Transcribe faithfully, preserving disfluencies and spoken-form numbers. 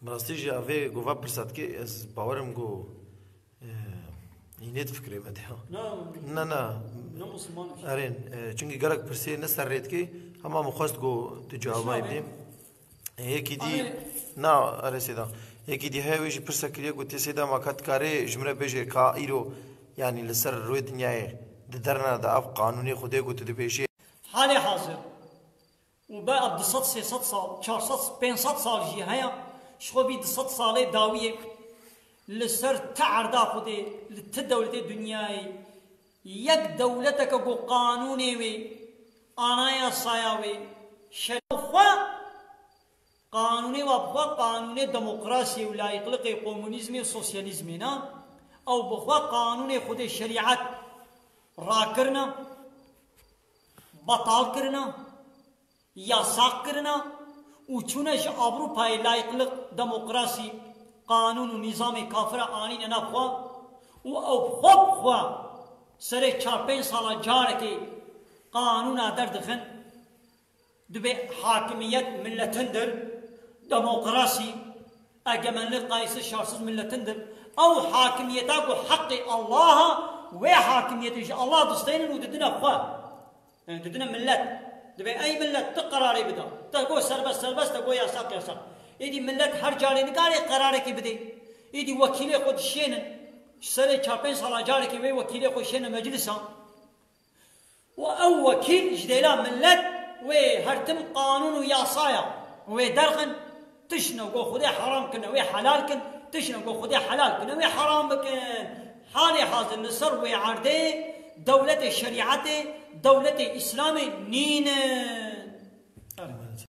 Bi rastî jî evê ku va pirsa dikê, ez bawerim ku, e, î nê di fikrê me de ya. Na, Na, na. Ne Musliman. Erên, e, çunkî gelek pirsê ne ser rê dikê, hema min xwest ku tu cewabay bidî. Yekî dî, Erê. Na, erê Sêda. Yekî dî heye wê jî pirsa kiriye ku tê Sêda ma ka dikarê ji min re bêje ka îro, yanî li ser rûyê dinyayê di derna de ev qanûnê Xwedê ku tu dibêjê. Halê hazir û be ev du sed, sê sed sal, çar sed, pênc sed sal jî heye, ji xwe vî du sed salê dawiyê li ser ti erda Xwedê, li ti dewletê dinyayê, yek dewleteke ku qanûnê wê, anayasaya wê, şer-, xwe, qanûnê wa bi xwe qanûnê demokrasiyê û layîqliqê, komunîzmê û sosyalîzmê ne, ew bi xwe qanûnê Xwedê şerîet rakirine, betal kirine, yasaq kirine û çûne ji Ewropayê layîqliq, demokrasî, qanûn û nîzamê kafira anîne nav xwe û ew xwe bi xwe serê çar pênc sala carekê qanûna derdixin. Dibê hakimiyet milletindir, demokrasî, egemenlik kayıtsız şartsız milletindir. Ew hakimiyeta ku heqê Allah e, wê hakimiyetê ji Allah distênin û didine xwe. Yani didine millet. Dibê ey millet, tu qerarê bida. Te got serbest serbest, te got yasak yasak. Êdî millet her carê nikare qerarekê bidê. Êdî wekîlê xwe dişênin. Ji serê çar pênc sala carekê wê wekîlê xwe şêne meclisa. Û ew wekîl ji dêla millet wê her tim qanûn û yasaya wê derxin, tiştine ku Xwedê heram kirine wê helal kin, tiştine ku Xwedê helal kirine wê heram bikin. Halê hazir li ser wê erdê dewletê şerîetê, dewletê Îslamê nîne.